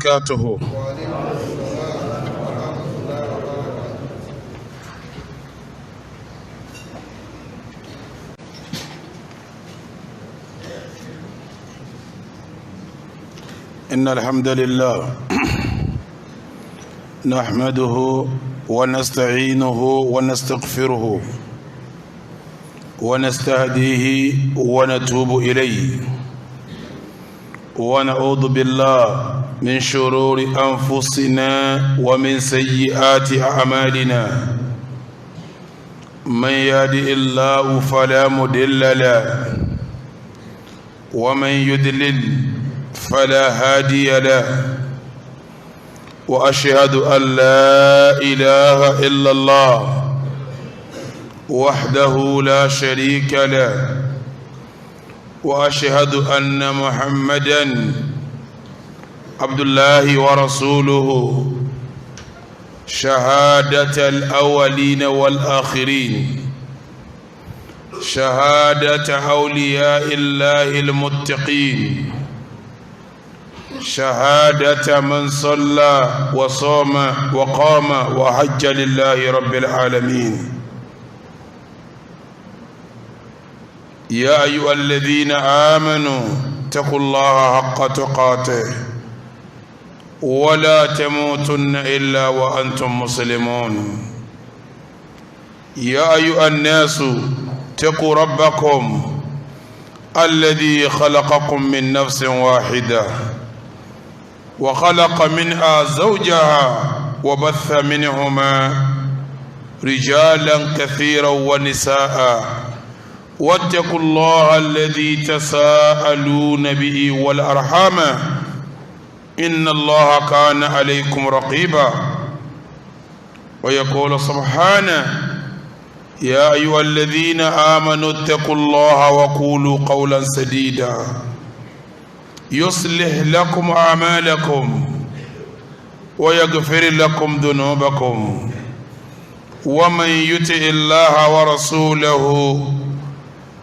وبركاته. إن الحمد لله نحمده ونستعينه ونستغفره ونستهديه ونتوب إليه، ونعوذ بالله من شرور أنفسنا ومن سيئات أعمالنا. من يهده الله فلا مضل له، ومن يضلل فلا هادي له، وأشهد أن لا إله إلا الله وحده لا شريك له، وأشهد أن محمدا عبد الله ورسوله، شهادة الأولين والآخرين، شهادة أولياء الله المتقين، شهادة من صلى وصام وقام وحج لله رب العالمين. يا أيها الذين آمنوا اتقوا الله حق تقاته ولا تموتن إلا وأنتم مسلمون. يا أيها الناس اتقوا ربكم الذي خلقكم من نفس واحدة وخلق منها زوجها وبث منهما رجالا كثيرا ونساء، واتقوا الله الذي تساءلون به والأرحام إن الله كان عليكم رقيبا. ويقول سبحانه: يا أيها الذين آمنوا اتقوا الله وقولوا قولا سديدا يصلح لكم أعمالكم ويغفر لكم ذنوبكم، ومن يطع الله ورسوله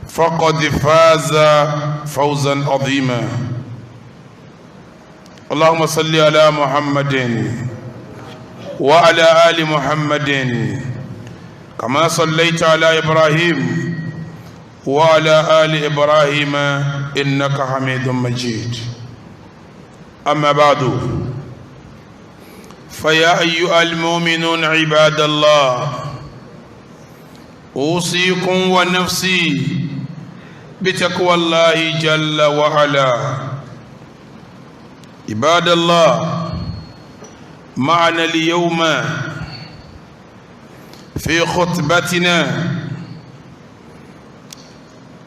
فقد فاز فوزا عظيما. اللهم صل على محمد وعلى آل محمد كما صليت على إبراهيم وعلى آل إبراهيم إنك حميد مجيد. أما بعد، فيا أيها المؤمنون عباد الله، أوصيكم ونفسي بتقوى الله جل وعلا. عباد الله، معنا اليوم في خطبتنا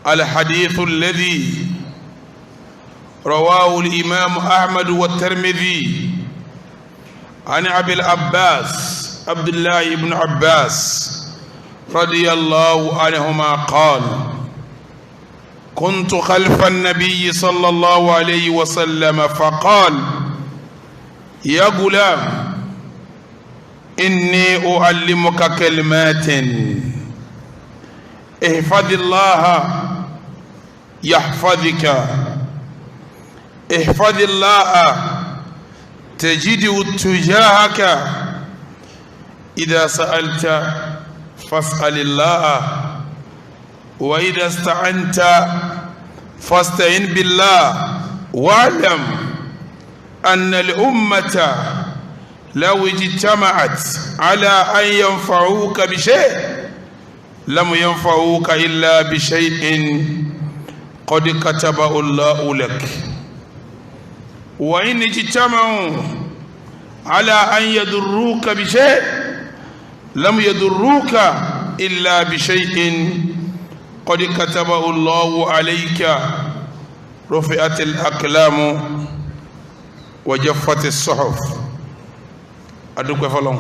الحديث الذي رواه الإمام أحمد والترمذي عن أبي العباس عبد الله بن عباس رضي الله عنهما قال: كنت خلف النبي صلى الله عليه وسلم فقال: يا غلام، إني أعلمك كلمات، احفظ الله يحفظك، احفظ الله تجده تجاهك، إذا سألت فاسأل الله، وإذا استعنت فاستعن بالله، واعلم أن الأمة لو اجتمعت على أن ينفعوك بشيء لم ينفعوك إلا بشيء قد كتبه الله لك، وإن اجتمعوا على أن يضروك بشيء لم يضروك إلا بشيء قد كتبه الله عليك. رفعت الأقلام وجفت الصحف. Adúpẹ́ fọ́lọ́run.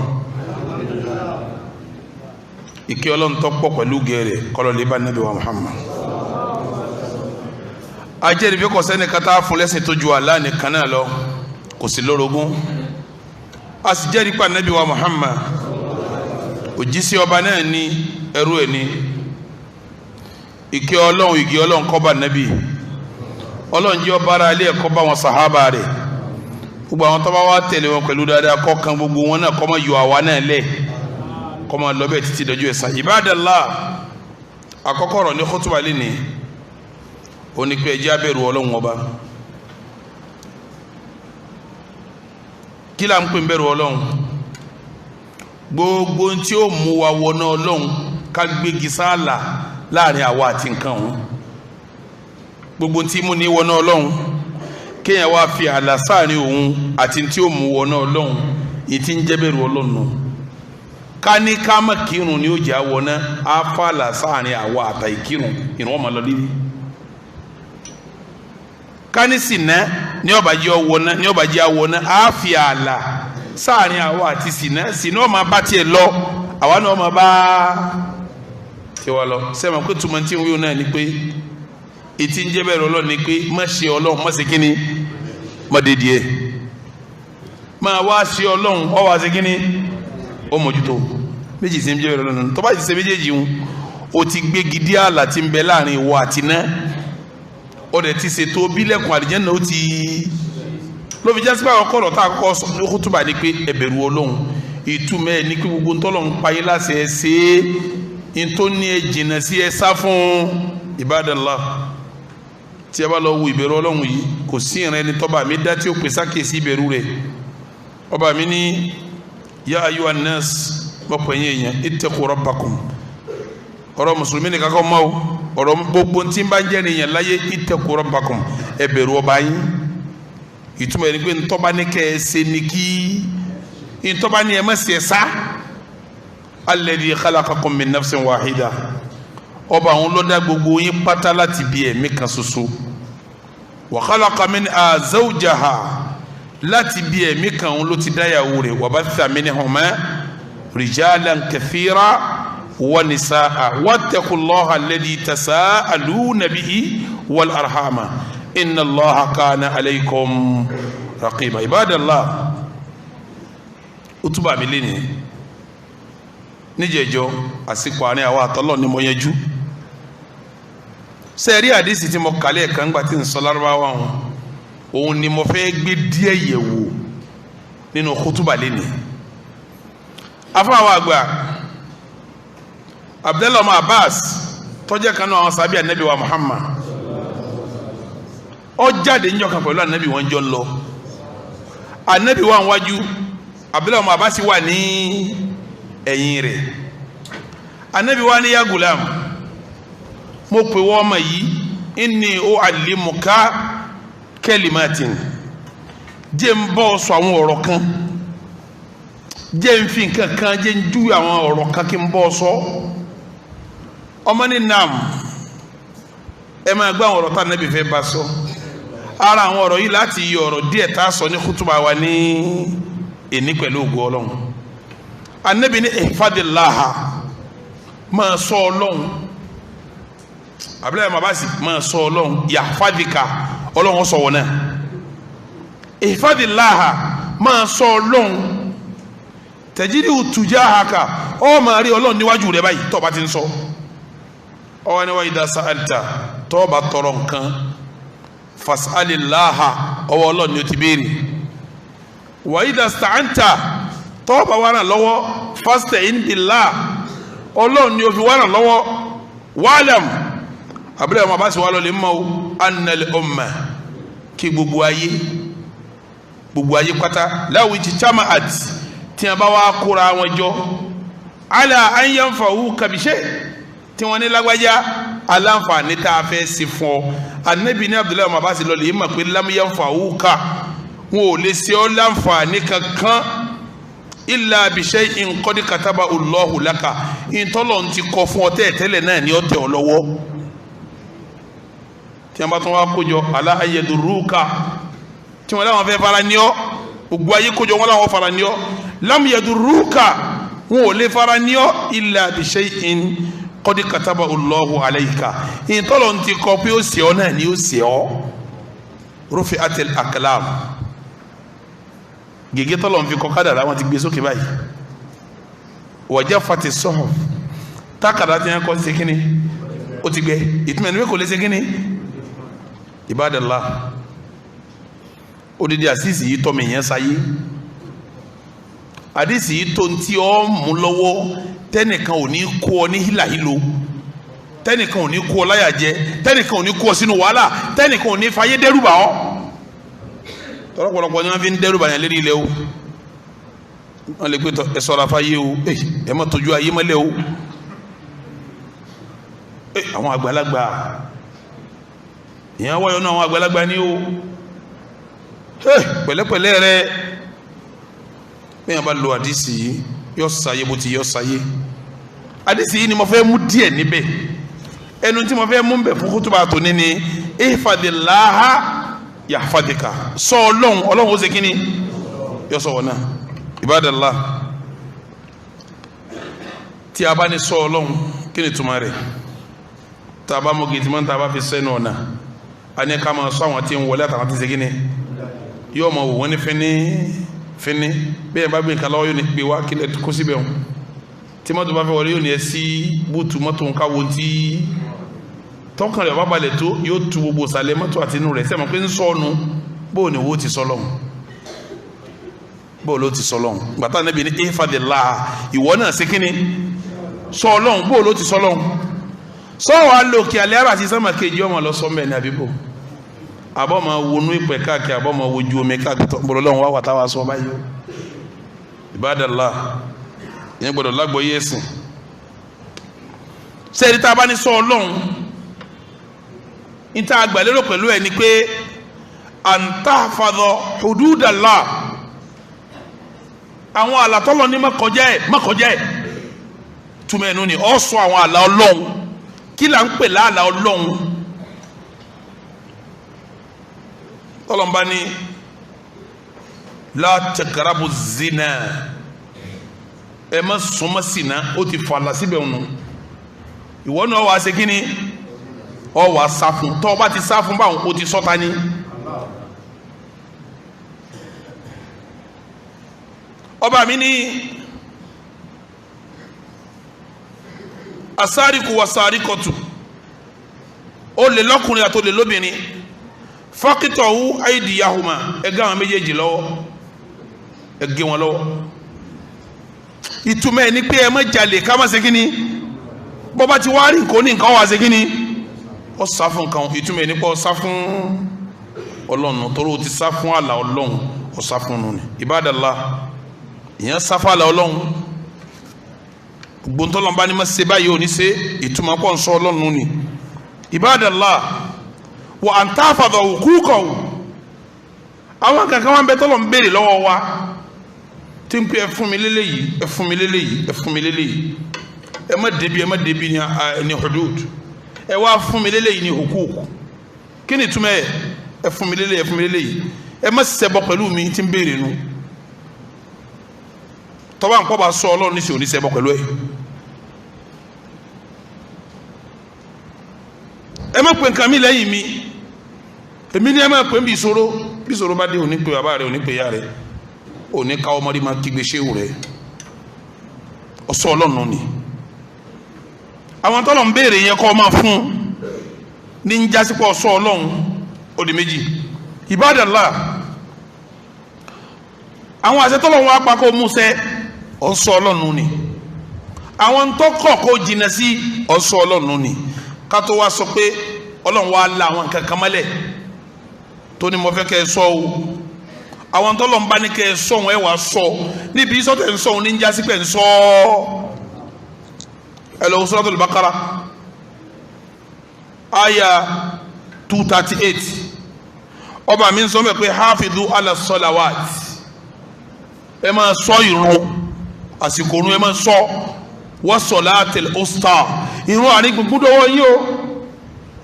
Ìkẹ́ Ọlọ́run tó pọ̀ pẹ̀lú gẹ̀rẹ̀ kọlọ lè bá Nábì wa Muhammad. Ajẹ́rìí bí kò sẹ́ni kata fún lẹ́sìn tó ju Allah nìkan náà lọ, kò sí lórogún. A sì jẹ́rìí pa Nábì wa Muhammad, òjíṣẹ́ ọba náà ní ẹrú ẹ̀ ní. Ìkẹ́ Ọlọ́run, ìgẹ́ Ọlọ́run kó bá Nábì. Ọlọ́run jẹ́ ọba ara ilé ẹ̀kọ́ bá wọn sàhábà rẹ̀. Gbogbo àwọn tó bá wá tẹ̀lé wọn pẹ̀lú dáadáa, kó kan gbogbo wọn náà, kó má yọ àwa náà lẹ̀, kó má lọ bẹ́ẹ̀ títí dọjọ́ ẹ̀san. Ibadallah, àkọ́kọ́ ọ̀rọ̀ ní khutuba lẹ́ni ó ní pé ẹ jẹ́ á bẹ̀rù Ọlọ́run Ọba. Kí là ń pè ń bẹ̀rù Ọlọ́run? Gbogbo tí ó mú wa wọná Ọlọ́run, ká gbégi sáàlà láàrin àwa àti nǹkan ọ̀hún. Gbogbo tí mú ní wọná Ọlọ́run, kéèyàn wá fi àlà sáàrin òun àti tí ó mú wọná Ọlọ́run, èyí tí ń jẹ́ bẹ̀rù Ọlọ́run nù. Ká ní ká má kírun ni ó jẹ́ àwọná, á fàlà sáàrin àwa àtà ìkírun, ìrun ọmọ lọ lílí. Ká ní sìná ní ọba jẹ́ ọwọ́ná, ní ọba jẹ́ àwọná, á fi àlà sáàrin àwa àti sìná, sìná ọmọ bá tiẹ̀ lọ, àwa náà ọmọ bá tiwa lọ. Sẹ́wọ̀n pé tùmọ̀ tí ń wíwọ́n náà ni pé ètí ń jẹ́ bẹ̀rù Ọlọ́run ni pé má ṣe Ọlọ́run, má ṣe kíni, má dédìí ẹ̀, máa wá ṣe Ọlọ́run, ọ wá ṣe kíni, ó mójútó. Méjì sí ń jẹ́ bẹ̀rù Ọlọ́run. Tó bá ti ṣe méjèèjì ń, o ti gbégi dí ààlà tí ń bẹ láàrin ìwọ àti náà, ó dẹ̀ ti ṣètò bílẹ̀kùn àlìjánnà ó ti ló fi jásí báwọn kọ̀rọ̀ tá a kọ́ sọ ní kútùbà ni pé ẹ bẹ̀rù Ọlọ́run. Ìtumọ̀ ẹ̀ ní pé gbogbo ntọ́lọ́run pa yín láṣẹ ẹ ṣe é, ntọ́ ní ẹ jìnnà sí ẹ sá fún. Ibadallah, tí a bá lọ wo ìbẹ̀rù Ọlọ́run yìí, kò sí ìrìn ẹni tọ́ba mi dá tí ó pèsè àkíyèsí ìbẹ̀rù rẹ̀. Ọba mi ní ya ayyuhan nas, mọ̀pọ̀ ẹ̀yìn èèyàn, ittaqu rabbakum. Ọ̀rọ̀ mùsùlùmí nìkan kọ́ mọ́ o, ọ̀rọ̀ gbogbo tí ń bá ń jẹ́ nìyẹn láyé, ittaqu rabbakum, ẹ bẹ̀rù ọba yín. Ìtumọ̀ ẹni pé ntọ́ba ní kẹ́ ẹ ṣe ni kí ntọ́ba ní ẹ má ṣe sá. Alladhi khalaqakum min nafsin wahida, ọba àwọn ló dá gbogbo yín pátá láti bí ẹ̀mí kan ṣoṣo. Wa khalaqa minha zawjaha, láti bí ẹ̀mí kan òun ló ti dáyàwó rẹ̀. Wa batha minhuma rijalan kathira wa nisaa wattaqullaha alladhi tasaaluna bihi wal arhama inna Allaha kana alaykum raqiba. Ibadallah, utuba mi lẹ́ni níjẹ̀jọ́ àsìkò àárín àwa àtọ́lọ́ ni mo yẹjú. Sẹ́ẹ̀rí àdìsí tí mo kàlẹ́ ẹ̀ka ńgbà tí ń sọ lárúbáwá wọn, òun ni mo fẹ́ gbé díẹ̀ yẹ̀ wò nínú kútùbà lẹ́ni. Afáwọn àgbà Abdullahi ọmọ Abbas tó jẹ́ kan náà àwọn sábẹ́ anabi wa Muhammad, ó jáde níjọ́ kan pẹ̀lú anabi, wọn jọ ń lọ. Anabi wà níwájú, Abdullahi ọmọ Abbas wà ní ẹ̀yìn rẹ̀. Anabi wa ní ya gulam, mo pè wọ́n ọmọ yìí, inni u'allimuka kalimatin, jẹ́ ń bọ́ sọ àwọn ọ̀rọ̀ kan, jẹ́ ń fi nǹkan kan, jẹ́ ń jú àwọn ọ̀rọ̀ kan kí n bọ́ sọ. Ọmọ ní nam, ẹ máa gbọ́ àwọn ọ̀rọ̀ tá anabi fẹ́ bá sọ. Ara àwọn ọ̀rọ̀ yìí láti yọ ọ̀rọ̀ díẹ̀ tá a sọ ní kútùbà wa ní èní pẹ̀lú ògo Ọlọ́run. Anabi ní ihfadillaha, máa sọ Ọlọ́run. Abdullahi Mabasi, máa sọ Ọlọ́run, yahfadika, Ọlọ́run sọ wọn náà. Ihfadillaha, máa sọ Ọlọ́run, tajidu tujahaka, ọ máa rí Ọlọ́run níwájú rẹ báyìí tó bá ti ń sọ. Ọwọ́ ni wa idha sa'alta, tó bá tọrọ nǹkan, fas'alillaha, ọwọ́ Ọlọ́run ni ó ti béèrè. Wa idha sta'anta, tó bá wà ràn lọ́wọ́, fasta'in billah, Ọlọ́run ni ó fi wà ràn lọ́wọ́. Wa'lam, abúlé ọmọ bá sì wà lọ́lẹ̀ mọ́ o, annal umma, kí gbogbo ayé, gbogbo ayé pátá, law ijtama'at, tí wọn bá wá kóra wọn jọ, ala an yanfa'uka bi shay', tí wọn ní lágbájá aláǹfààní tá a fẹ́ ṣe fún ọ. Anabi ní Abdullahi ọmọ bá sì lọ́lẹ̀ yìí mọ̀ pé lam yanfa'uka, wọn ò lè ṣe ọ́ láǹfààní kankan, illa bi shay'in qad kataba Allahu laka, ìtọ́lọ̀ ti kọ fún ọ tẹ́ẹ̀tẹ́lẹ̀ náà ni ọ tẹ̀ ọ lọ́wọ́. Tí wọn bá tún wá kójọ ala ayédèrúkà, tí wọn láwọn fẹ́ fara ní ọ, gbogbo ayé kójọ wọn láwọn fara ní ọ, lam yadurruka, wọn ò lè fara ní ọ, illa bi shay'in qad kataba Allahu alayka, ìtọ́lọ̀ ti kọ pé ó ṣe ọ náà ni ó ṣe ọ. Rufi'atil aqlam, gègé tọ́lọ̀ ń fi kọ kádàrá wọn ti gbé sókè báyìí. Wa jaffati suhuf, tákàdá tí wọn kọ́ ṣe kínní ó ti gbẹ, ìtumọ̀ ẹni pé kò lè ṣe kínní. Ibadallah, Odidi àdìsí yìí tọ́ mi yẹn sáyé. Àdìsí yìí tó ń tí ọ mú lọ́wọ́, tẹ́nìkan ò ní kó ọ ní hílàhílo, tẹ́nìkan ò ní kó ọ láyà jẹ, tẹ́nìkan ò ní kó ọ sínú wàhálà, tẹ́nìkan ò ní fayé dẹ́rùbà ọ́. Tọ́lọ́pọ̀lọpọ̀ ni wọ́n fi ń dẹ́rùbà yẹn lérí ilẹ̀ o. Wọ́n lè pé ẹ ṣọ́ra fáyé o, ẹ má tọ́jú ayé mọ́lẹ̀ o. Àwọn àgbàlagbà ìyẹn wáyọ̀ náà, àwọn àgbàlagbà ní o, pẹ̀lẹ́pẹ̀lẹ́ rẹ. Bẹ́ẹ̀ bá lo àdìsí yìí, yọ sáyé bó ti yọ sáyé. Àdìsí yìí ni mo fẹ́ mú díẹ̀ níbẹ̀. Ẹnu tí mo fẹ́ mú bẹ̀ fún kútùbà tó ní ni ihfadillaha yahfadika. Sọ Ọlọ́run, Ọlọ́run ó ṣe kí ni yọ sọ wọn náà. Ibadallah, tí a bá ní sọ Ọlọ́run, kí ni túmọ̀ rẹ̀? Tá a bá mú gìtìmọ́, tá a bá fi sẹ́nu ọ̀nà, a ní ká máa sọ àwọn tí ń wọlé àtàwọn tí ń ṣe kí ni, yóò máa wò wọ́n ní fínní fínní. Bẹ́ẹ̀ bá gbé nǹkan lọ́wọ́, yóò ní gbé wá kílẹ̀ kó síbẹ̀ wọn. Tí mọ́tò bá fẹ́ wọlé, yóò ní ẹ sí búùtù mọ́tò ń káwo. Tí tọkàn rẹ̀ bá balẹ̀ tó, yóò tu gbogbo ìsàlẹ̀ mọ́tò àti inú rẹ̀. Sẹ́mi pé ń sọnù? Bóò ni wo ti sọ lọ́hùn? Bóò ló ti sọ lọ́hùn? Gbàtà níbi ní ifadìlá, ìwọ náà ṣe kíni? Sọ Ọlọ́hun. Bóò ló ti sọ lọ́hùn? Sọ wàá lòkè alẹ́ àrà àti sọ́mà kejì, ọmọ lọ sọ mẹ́rin àbíbò, àbọ̀ máa wọnú ìpẹ́ káàkiri, àbọ̀ máa wojú omi káàkiri, tó bọ̀rọ̀ lọ́hùn wá wà táwa sọ báyìí o. Ibadallah, ìyẹn gbọ́dọ̀ lágbọ́yé ẹ̀sìn. Sẹ́ẹ̀dí tá a bá ní sọ Ọlọ́hun, níta àgbàlérò pẹ̀lú ẹ̀ ni pé àǹtàfàdọ̀ hududallah, àwọn àlà tọ́lọ̀ ní má kọjá ẹ̀, má kọjá ẹ̀. Túmọ̀ ẹnu ni ọ sọ àwọn àlà Ọlọ́hun. Kí là ń pè láàlà Ọlọ́hun? Tọ́lọ́mbá ní la taqrabu zina, ẹ má súnmọ́ sínà, ó ti fàlà síbẹ̀ ọ̀nà. Ìwọ náà wàá ṣe kíni? Ọ wàá sá fún. Tọ́ ọ bá ti sá fún báwọn, ó ti sọ́ta ní. Ọba mi ní asáríkù wa sáríkọtù, ó lè lọ́kùnrin àti ó lè lóbìnrin, fákítọ̀hù àìdíyàhùmá, ẹgẹ́ àwọn méjèèjì lọ́wọ́, ẹgẹ́ wọn lọ́wọ́. Ìtumọ̀ ẹ̀ ní pé ẹ má jalè, ká má ṣe kíni. Bọ́ba ti wá rí nǹkan ní nǹkan, wá ṣe kíni? Ó sá fún nǹkan. Ìtumọ̀ ẹ̀ ní pé ó sá fún Ọlọ́run, torí ó ti sá fún àlà Ọlọ́run, ó sá fún un ní. Ibadallah, ìyẹn sá fún àlà Ọlọ́run. Gbóntọ́lọ́nba ni ma ṣe báyìí ò ní ṣe, ìtumọ̀ pọ̀ ń sọ Ọlọ́run ni. Ibadallah, wa an tahfadha huquqahu, àwọn kankan wọn bẹ tọ́lọ̀ ń béèrè lọ́wọ́ wa tí ń pè ẹ fún mi lélẹ́yìí, ẹ fún mi lélẹ́yìí, ẹ fún mi lélẹ́yìí, ẹ má débi, ẹ má débi ní hudud, ẹ wá fún mi lélẹ́yìí ní huquq. Kí ni ìtumọ̀ ẹ? Ẹ fún mi lélẹ́yìí, ẹ fún mi lélẹ́yìí, ẹ má ṣẹbọ pẹ̀lú mi tí ń béèrè nu. Tọ́ba nǹkan bá sọ Ọlọ́run ní sè òní ṣẹbọ pẹ̀lú ẹ. Ẹ má pè nǹkan mi lẹ́yìn mi, èmi ni ẹ má pè ń bí ìṣòro. Bí ìṣòro bá dé, òní pè bàbá rẹ, òní pè ìyá rẹ, òní ká ọmọdé máa kígbe ṣéwù rẹ. Ọsọ Ọlọ́run ni. Àwọn tọ́lọ̀ ń béèrè yẹn kọ́ máa fún ní ń jásípọ̀ ọsọ Ọlọ́run. Ó di méjì. Ibadallah, àwọn àṣẹ tọ́lọ̀ wọn apá kó múṣẹ, ọsọ Ọlọ́run ni. Àwọn tó kọ̀ kó jìnnà sí, ọsọ Ọlọ́run ni. Ká tó wá sọ pé Ọlọ́run wá la àwọn nǹkan kan mọ́lẹ̀ tó ní mo fẹ́ kẹ́ ẹ sọ o. Àwọn tọ́lọ̀ ń bá ní kẹ́ ẹ sọ wọn, ẹ wàá sọ níbi sọ́tẹ̀ ń sọ òun ní ń jásí pé ń sọ ọ́. Ẹ lọ Suratul Baqara aya 238, ọba mi ń sọ mẹ́ pé hafidu ala salawat, ẹ máa sọ ìrun àsìkò ìrun, ẹ máa sọ wa salatil usta, ìrun àní gbogbo dọwọ́ yín o.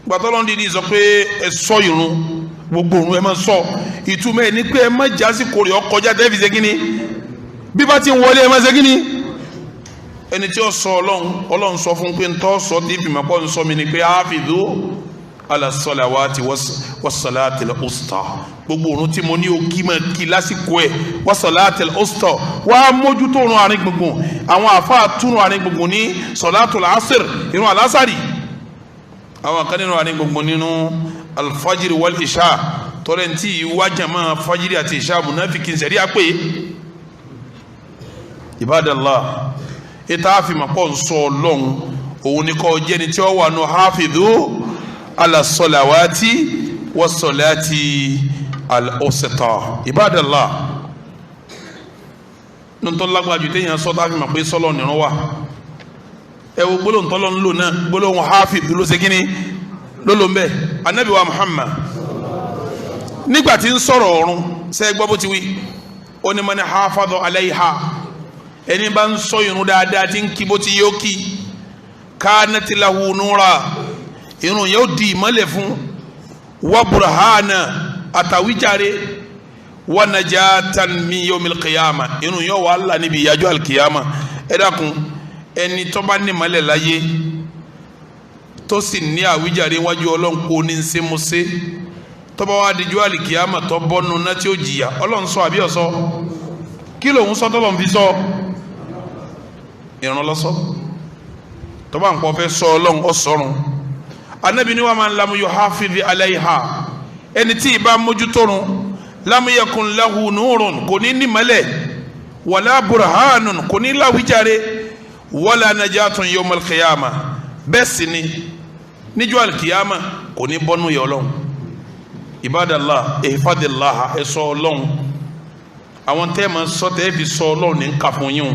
Gbàtọ́lọ́n dídí sọ pé ẹ sọ ìrun gbogbo ìrun, ẹ máa sọ. Ìtumọ̀ ẹ̀ ní pé ẹ má jásìkò rẹ̀ ọkọjá tẹ́ fi ṣe kíni, bí bá ti ń wọlé ẹ má ṣe kíni. Ẹni tí ó sọ Ọlọ́run, Ọlọ́run sọ fún pé ntọ́ sọ tí ìfìmọ̀ pọ̀ ń sọ mi ni pé hafidu ala salawati was salatil usta, gbogbo òrun tí mo ní o kí máa kí lásìkò ẹ̀, was salatil usta, wà á mójútó òrun àárín gbùngbùn. Àwọn àfáà túnú àárín gbùngbùn ní salatul asr, ìrun alásàrì. Àwọn kan nínú àárín gbùngbùn nínú alfajiri wal isha, Tọ́lẹ̀ ntí wájà máa fajiri àti ìṣá munafiki sẹ̀rí àpè. Ibadallah, ètò àfihàn pọ̀ ń sọ ọlọ́run òun ni kò jẹ́ni tí ó wà nù hafidhu ala salawati wa salati al-wusta. Ibadallah, ntọ́ lágbájú téèyàn sọ tá a fi mọ̀ pé sọlọ nìrún wa. Ẹ wo gbólóhùn tọ́lọ́ ń lò náà, gbólóhùn hafidhu ló ṣe kínní ló ló ń bẹ̀. Anabi wa Muhammad nígbà tí ń sọ̀rọ̀ ọ̀run ṣe gbọ́ bó ti wí, ó ní man hafadha alayha, ẹni bá ń sọ irun dáadáa tí ń kí bó ti yóò kí, kanat lahu nura, irun yóò di ìmọ́lẹ̀ fún, wa burhana, àtàwíjàre, wa najatan min yawmil qiyama, irun yóò wà là níbi ìyájọ́ alikiyama. Ẹ dákun, ẹni tó bá ní ìmọ́lẹ̀ láyé tó sì ní àwíjàre wájú Ọlọ́run kó ní ṣe tó bá wá dijú alikiyama tó bọ́nu náà tí ó jìyà, Ọlọ́run sọ àbí ọ̀sọ́ kí lòun sọ tọ́lọ́run fi sọ ìrun lọ́sọ tó bá ń pọ̀ fẹ́ sọ Ọlọ́run ọ̀sọ́run. Anabi ni wa man lam yuhafiz alayha, ẹni tí ìbá mójútórun, lam yakun lahu nurun, kò ní nímọ́lẹ̀, wala burhanun, kò ní láwíjàre, wala najatun yawmal qiyama, bẹ́ẹ̀ sì ni níjọ́ alikiyama kò ní bọ́nú yẹ Ọlọ́run. Ibadallah, ihfadillah, ẹ ṣọ́ Ọlọ́run. Àwọn tẹ́ ma sọ tẹ́ fi sọ Ọlọ́run ní nka fún yín o.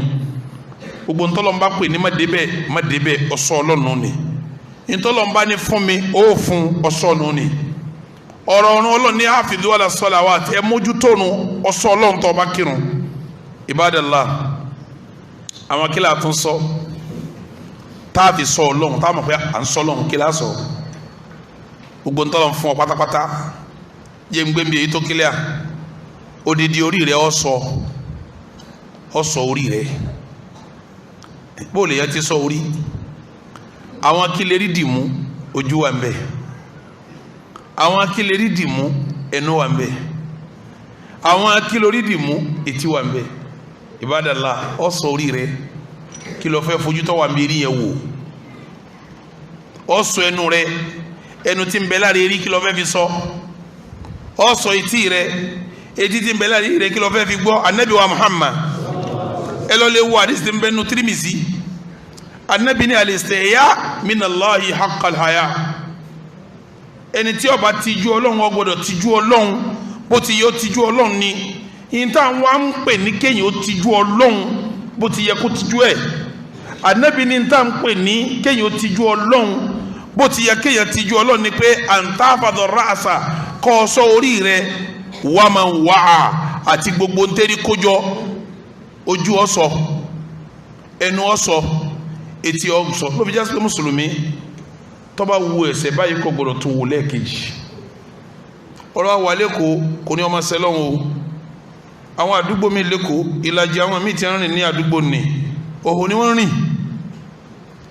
Gbogbo ntọ́lọ́nba pè ní má débẹ̀ má débẹ̀, ọ̀sọ́ Ọlọ́run ni. Ntọ́lọ́nba ní fún mi ó fún, ọ̀sọ́ nù ni. Ọ̀rọ̀ ọ̀run Ọlọ́run ní hafidhu ala salawat, ẹ mójútónu, ọ̀sọ́ Ọlọ́run tó bá kírun. Ibadallah, àwọn kí la tún sọ tá a fi sọ Ọlọ́run, tá a mọ̀ pé à ń sọ Ọlọ́run, kí la sọ? Gbogbo ntọ́lọ́n fún ọ pátápátá yé ń gbé mi èyí tó kílíà, odidi orí rẹ ọsọ ọsọ orí rẹ. Bóòlù yẹn ti sọ orí, àwọn akílérí dìmú ojú wa ń bẹ, àwọn akílérí dìmú ẹnu wa ń bẹ, àwọn akílérí dìmú etí wa ń bẹ. Ibadallah, ọsọ orí rẹ, kí ló fẹ́ fojú tó wà ń bí rí yẹn wò? Ọsọ ẹnu rẹ, ẹnu tí ń bẹ lára erí, kí ló fẹ́ fi sọ? Ọsọ etí rẹ, etí tí ń bẹ lára rẹ, kí ló fẹ́ fi gbọ́? Anabi wa Muhammad, ẹ lọ lè wo àdìsí tí ń bẹ nu Tirimizi. Anabi ní al-istihya minallahi haqqal haya, ẹni tí ó bá tijú Ọlọ́run ó gbọ́dọ̀ tijú Ọlọ́run bó ti yẹ ó tijú Ọlọ́run ni. Ìta wa ń pè ní kéèyàn ó tijú Ọlọ́run bó ti yẹ kó tijú ẹ̀. Anabi ní ìta ń pè ní kéèyàn ó tijú Ọlọ́run bó ti yẹ kéèyàn tijú Ọlọ́run ni pé antafadọ ra'asa, kọ́ ọ sọ orí rẹ, wà máa wà á àti gbogbo ntẹ́rí kójọ, ojú ọsọ, ẹnu ọsọ, etí ọsọ. Ló fi jásí pé mùsùlùmí tó bá wu ẹ̀ṣẹ̀ báyìí kò gbọdọ̀ tún wò lẹ́ẹ̀kejì. Ọ̀rọ̀ wà lẹ́kọ̀ọ́ kò ní ọmọ sẹlọ́hún o. Àwọn àdúgbò mi lẹ́kọ̀ọ́, ìlàjì àwọn míì ti ń rìn ní àdúgbò ní òhò ni wọ́n rìn.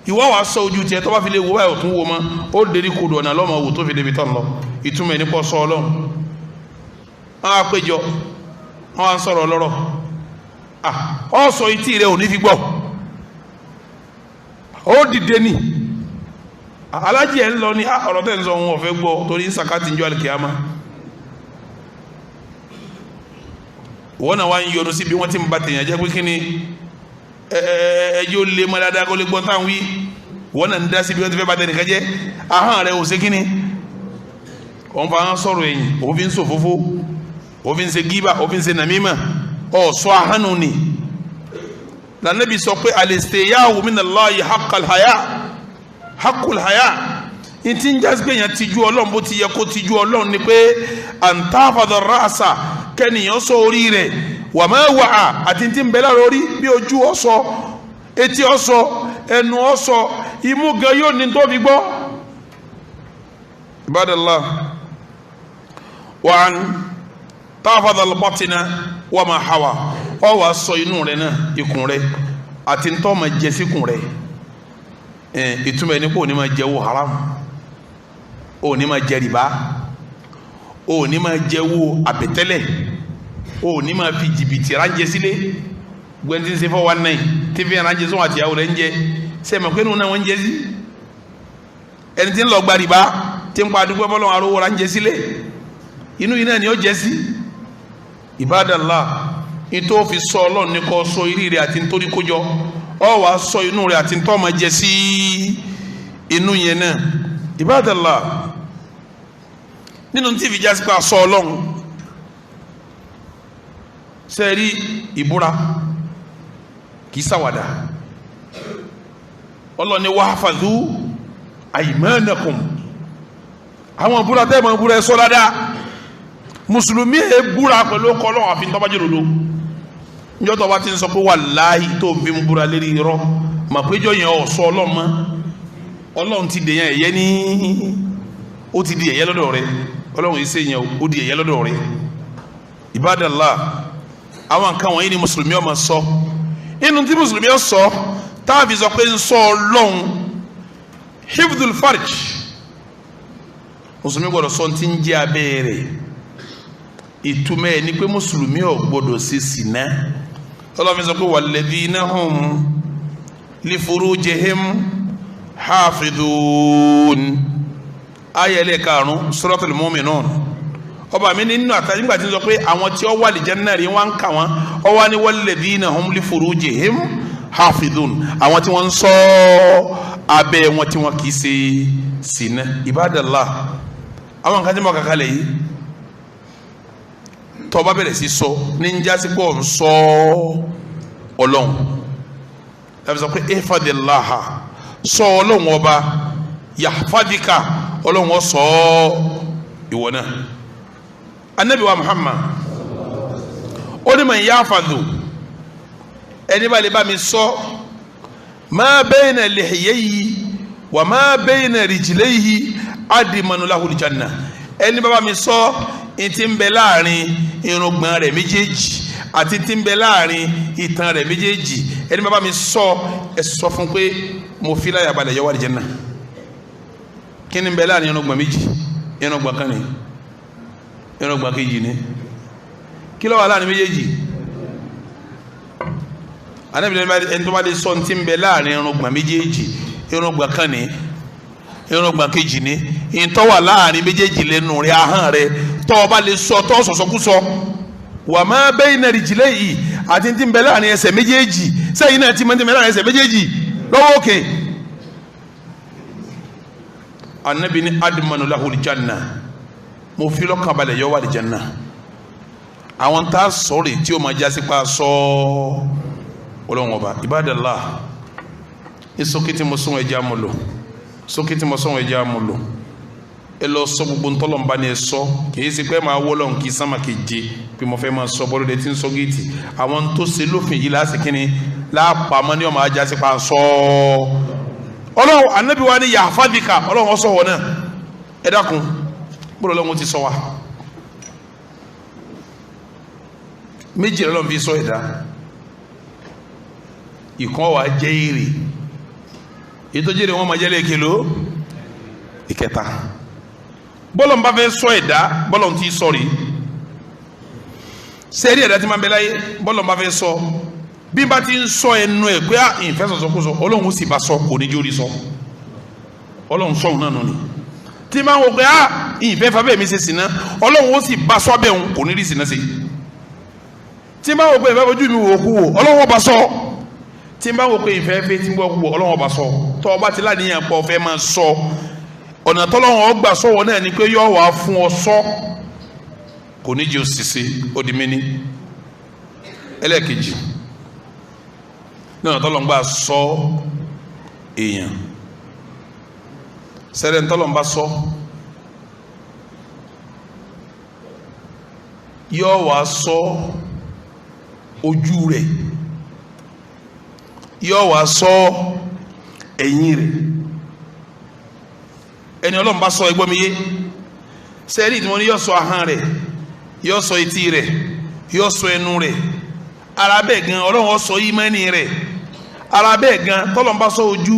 Ìwọ wàá sọ ojú tiẹ̀, tó bá fi lè wo báyìí òtún wo mọ́, ó dérí kodò ọ̀nà lọ́mọ wò tó fi débi tán lọ. Ìtumọ̀ ẹ̀ nípa sọ Ọlọ́run. Wọ́n á péjọ, wọ́n á sọ̀rọ̀ lọ́rọ̀, ọ sọ etí rẹ ò ní fi gbọ́, ó dìde ní alájì ẹ̀ ń lọ ní ọ̀rọ̀ tẹ́ ń sọ òun ọ̀fẹ́ gbọ́ torí sàkátì ń jọ àlìkìyàmá. Wọ́n náà wá ń yọnu sí bí wọ́n ti ń ba tèèyàn jẹ́ pé kí ni ẹjọ́ lé mọ́ dáadáa kó lè gbọ́n táwọn wí. Wọ́n náà ń dá sí bí wọ́n ti fẹ́ ba tẹnìkan jẹ́, ahọ́n rẹ̀ ò ṣe kí ni, òun fa sọ̀rọ̀ ẹ̀yìn, òun fi ń sòfófó, òun fi ń ṣe gíbà, òun fi ń ṣe nàmímà, ọ̀sọ́ ahánu ni. Lànàbí sọ pé al-istihyahu minallahi haqqal haya, haqqul haya. Ntí ń jásí pé yẹn tijú Ọlọ́run bó ti yẹ kó tijú Ọlọ́run ni pé antafadọ ra'sa, kẹ́nìyàn sọ orí rẹ̀, wa ma wa'a, àti ntí ń bẹ lára orí bí ojú ọ̀sọ́, etí ọ̀sọ́, ẹnu ọ̀sọ́, imú gan yóò ní tó fi gbọ́. Ibadallah, wa an tafadọ al-batina wa ma hawa, ọ wàá sọ inú rẹ náà, ikùn rẹ àti ntọ́ ma jẹ síkùn rẹ. Ìtumọ̀ ẹni pé òní máa jẹ owó haram, òní máa jẹ rìbá, òní máa jẹ owó àbẹ̀tẹ́lẹ̀, òní máa fi jìbìtì ránjẹ sílé. Gbẹ̀ntì ń ṣe 419 tí fi ránjẹ sọ́wọ́n àtìyàwó rẹ̀ ń jẹ, sẹ́mi pé nínú náà wọ́n ń jẹ sí? Ẹni tí ń lọ gba rìbá tí ń pa àdúgbò bọ́lọ́ arówó ránjẹ sílé, Inú yìí náà ni ó jẹ́ sí. Ibadallah, ní tó fi sọ Ọlọ́run ní kò sọ irí rẹ̀ àti nítorí kójọ, ọ wàá sọ inú rẹ̀ àti nítorí ọmọ jẹ sí inú yẹn náà. Ibadallah, nínú tí ìfi jásí pé a sọ Ọlọ́run, sẹ́ẹ̀rí ìbúra kì í ṣàwàdà. Ọlọ́run ní wahfadhu aymanakum, àwọn ìbúra tẹ́ mọ̀ ìbúra ẹ sọ dáadáa. Mùsùlùmí ẹ búra pẹ̀lú ọkọ̀ Ọlọ́run àfi ntọ́bajẹ́ dodo. Njọ́ tó bá ti ń sọ pé wàláhì tó ń fi ń búra lérí irọ́, mà péjọ yẹn ọ̀ sọ Ọlọ́run mọ́. Ọlọ́run ti dèyàn ẹ̀yẹ ní, ó ti di ẹ̀yẹ lọ́dọ̀ rẹ. Ọlọ́run yìí sèyàn, ó di ẹ̀yẹ lọ́dọ̀ rẹ. Ibadallah, àwọn nǹkan wọ̀nyí ni mùsùlùmí ó máa sọ. Inú tí mùsùlùmí ó sọ táàbí sọ pé ń sọ Ọlọ́run, hifdul farj, mùsùlùmí gbọ́dọ̀ sọ ti ń jẹ́ abẹ́ rẹ̀. Ìtumọ̀ ẹ̀ ni pé mùsùlùmí ò gbọ́dọ̀ ṣe sìná. Ọlọ́run sọ pé walladhina hum li furujihim hafidhun. Ayẹlẹ karùn-ún Suratul Mu'minun. Ọba mi nínú àtàrí nígbà tí ń sọ pé àwọn tí ó wà lè Jánnà rí wọn ń kà wọn, ọ wá ní walladhina hum li furujihim hafidhun, àwọn tí wọ́n ń ṣọ́ abẹ́ wọn tí wọ́n kì í ṣe sìná. Ibadallah, àwọn nǹkan tí mo kà kalẹ̀ yìí, tó bá bẹ̀rẹ̀ sí sọ ní ń jásí pọ̀ ń sọ Ọlọ́run, tàbí sọ pé ihfadillaha, sọ Ọlọ́run ọba, yahfadika, Ọlọ́run ó sọ ìwọ náà. Anabi wa Muhammad ó ní man yahfadhu, ẹni bá lè bá mi sọ, ma bayna lihiyayhi wa ma bayna rijlayhi adimanu lahul janna, ẹni bá bá mi sọ ntí ń bẹ láàrin irùngbọ̀n rẹ̀ méjèèjì àti ntí ń bẹ láàrin itan rẹ̀ méjèèjì, ẹni bá bá mi sọ, ẹ sọ fún pé mo fi láyà balẹ̀ yọ wà lí Jánnà. Kí ni ń bẹ láàrin irùngbọ̀n méjì? Irùngbọ̀n kan ni, irùngbọ̀n kejì ni. Kí ló wà láàrin méjèèjì? Ànábì ẹni tó bá lè sọ ntí ń bẹ láàrin irùngbọ̀n méjèèjì, irùngbọ̀n kan ni, irùngbọ̀n kejì ni, ìtọ́ wà láàrin méjèèjì lẹ́nu rẹ̀, ahọ́n rẹ̀, tọ́ ọ bá lè sọ tọ́ sọ̀sọ́kúsọ, wà má bayna rijlayhi, àti tí ń bẹ láàrin ẹsẹ̀ méjèèjì, sẹ́yìn náà ti máa ń bẹ láàrin ẹsẹ̀ méjèèjì lọ́wọ́ òkè. Ànábì ní admanu lahul janna, mo fi lọ́kàn balẹ̀ yọ wà lí janna. Àwọn tá a sọ̀rọ̀ tí o máa jásí pa sọ Ọlọ́run ọba. Ibadallah, ní sókè tí mo sún ẹja mo lò, sókè tí mo sún ẹja mo lò, ẹ lọ sọ gbogbo ntọ́lọ́nba ni ẹ sọ. Kìí ṣe pé máa wọ́lọ̀ kí sáma keje pé mo fẹ́ máa sọ bọ́lódé tí ń sọ géètì. Àwọn tó ṣe lófin yìí lásìkíní lápamọ́ ní ọmọ ajá sí pa sọ Ọlọ́run. Ànábì wa ní yahfadhika, Ọlọ́run ọsọ wọ̀ náà. Ẹ dákun, bọ́lá Ọlọ́run ti sọ wa méjì Ọlọ́run fi sọ ẹ̀dá. Ìkan wà jẹ́ èrè, èyí tó jẹ́rè wọ́n máa jẹ́ lẹ́ẹ̀kẹ́ ló ìkẹta. Bọ́lọ̀ ń bá fẹ́ sọ ẹ̀dá, bọ́lọ̀ ń ti sọ rí sẹ́ẹ̀rí ẹ̀dá tí máa ń bẹ láyé. Bọ́lọ̀ ń bá fẹ́ sọ, bí n bá ti ń sọ ẹnu ẹ̀ pé ìfẹ́ sọ̀sọ́kúsọ, Ọlọ́run sì bá sọ, kò ní jórí sọ. Ọlọ́run sọ̀hún náà nù ni. Tí máa ń wọ pé ìfẹ́ fàbẹ́ mi ṣe sìná, Ọlọ́run ó sì bá sọ bẹ́ẹ̀ ń kò ní rí sìná ṣe. Tí máa ń wọ pé ìfẹ́ fojú mi wò kú wò, Ọlọ́run ó bá sọ. Tí máa ń wọ pé ìfẹ́ fẹ́ tí ń gbọ́ kú wò, Ọlọ́run ó bá sọ. Tọ́ ọba ti láníyàn pọ̀ fẹ́ máa sọ, ọ̀nà tọ́lọ́run ó gbà sọ̀wọ́ náà ni pé yọ wá fún ọ sọ, kò ní jẹ́ òṣìṣẹ́. Ó di méní. Ẹlẹ́ẹ̀kejì ní ọ̀nà tọ́lọ́run gbà sọ èèyàn, sẹ́rẹ̀ tọ́lọ́run bá sọ, yọ wá sọ ojú rẹ̀, yọ wá sọ ẹ̀yìn rẹ̀. Ẹni Ọlọ́run bá sọ, ẹgbọ́n mi yé, sẹ́ẹ̀rì tí wọ́n ní yọ sọ ahọ́n rẹ̀, yọ sọ etí rẹ̀, yọ sọ ẹnu rẹ̀. Ara bẹ́ẹ̀ gan Ọlọ́run ó sọ ìmánì rẹ̀. Ara bẹ́ẹ̀ gan tọ́lọ́run bá sọ ojú,